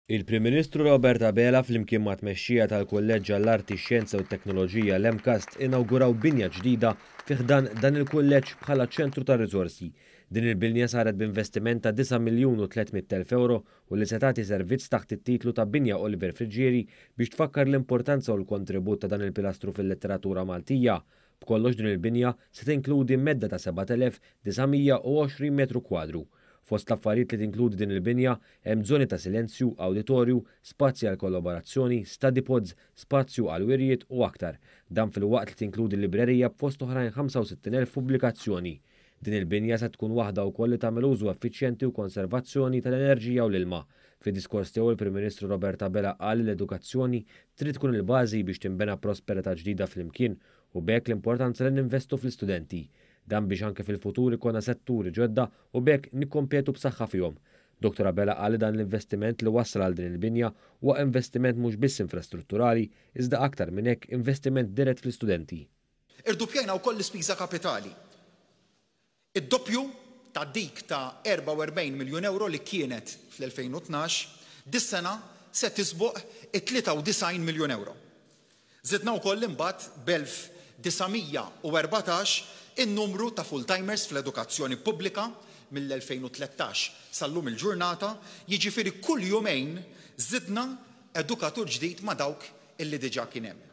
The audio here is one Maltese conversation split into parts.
Il-Prim Ministru Robert Abela flimkien mat-tmexxija tal-Kulleġġ għall-Arti, Xjenza u Teknoloġija l-MCAST inawguraw binja ġdida fi ħdan dan il-kulleġġ bħala ċentru ta' riżorsi. Din il-binja saret b'investiment ta' 9 miljun u 300 elf ewro u li se tagħti servizz taħt it-titlu ta' Binja Oliver Friggieri biex tfakkar l-importanza u l-kontribut ta' dan il-pilastru fil-letteratura Maltija. B'kollox din il-binja se tinkludi medda ta' 7,920 metru kwadru. Fost l-affarijiet li tinkludi din il-binja hemm żoni ta' silenzju, awditorju, spazji għal kollaborazzjoni, study pods, spazju għal wirjiet u aktar. Dan filwaqt li tinkludi librerija b'fost oħrajn 65,000 pubblikazzjoni. Din il-binja se tkun waħda wkoll li tagħmel użu effiċjenti u konservazzjoni tal-enerġija u l-ilma. Fid-diskors tiegħu il-Prim Ministru Robert Abela qal li l-edukazzjoni trid tkun il-bażi biex tinbena prosperità ġdida flimkien u b'hekk l-importanza li ninvestu fl-istudenti. Dan biex anke fil-futur ikollna setturi ġodda u b'hekk nikkompetu b'saħħa fihom. Dr. Abela qal li dan l-investiment li wassal għal din il-binja huwa investiment mhux biss infrastrutturali, iżda aktar minn hekk investiment dirett fl-istudenti. Irduppjajna wkoll l-ispiża kapitali. Id-doppju ta' dik ta' 44 miljun ewro li kienet fl-2012, dis-sena se tisboq it-93 miljun ewro. Żidna wkoll imbagħad b'1,914 in-numru ta' full-timers fl-edukazzjoni pubblika mill-2013 sal-lum il-ġurnata, jiġifieri kull jumejn żidna edukatur ġdid ma' dawk illi diġà kien hemm.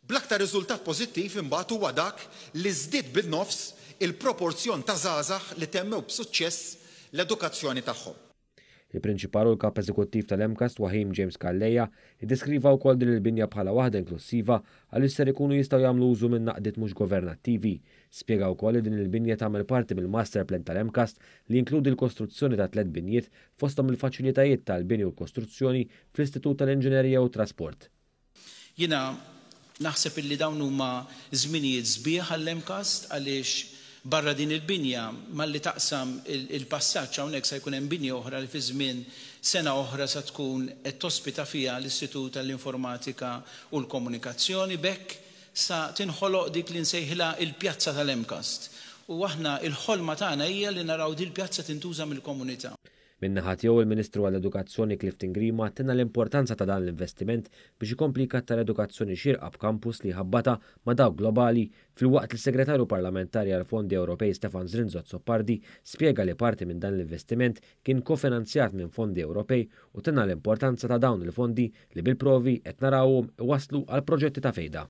Bl-aktar riżultat pożittiv imbagħad huwa dak li żdied bin-nofs il-proporzjon ta' żgħażagħ li temmew b'suċċess l-edukazzjoni tagħhom. Il-Prinċipal u l-Kap Eżekuttiv tal-MCAST Wahim James Calleja iddeskriva wkoll din il-binja bħala waħda inklussiva għaliex ser ikunu jistgħu jagħmlu użu minn għaqdiet mhux governattivi. Spjega wkoll li din il-binja tagħmel parti mill-master plan tal-MCAST li jinkludi l-kostruzzjoni ta' tliet binjiet fosthom il-faċilitajiet tal-bini u l-kostruzzjoni fl-Istitut tal-Inġinerija u Trasport. Jiena naħseb illi dawn huma żminijiet sbieħ għall-MCAST għaliex barra din il-binja malli taqsam il-passaġġ hawnhekk se jkun hemm binja oħra li fi żmien sena oħra sa tkun qed tospita fiha l-Istitut tal-Informatika u l-Komunikazzjoni b'hekk sa tinħoloq dik li nsejħilha il-pjazza tal-MCAST. U aħna il-ħolma tagħna hija li naraw din il-pjazza tintuża mill-komunità. Min-naħa tiegħu il-Ministru għall-Edukazzjoni Clifton Grima tenna l-importanza ta' dan l-investiment biex ikompli jkattar edukazzjoni xirqa b'kampus li ħabbata ma' dawk globali filwaqt li s-Segretarju Parlamentari għal Fondi Ewropej Stefan Zrinzo Azzopardi spjega li parti minn dan l-investiment kien kofinanzjat minn fondi Ewropej u tenna l-importanza ta' dawn il-fondi li bil-provi qed narawhom iwasslu għal proġetti ta' fejda.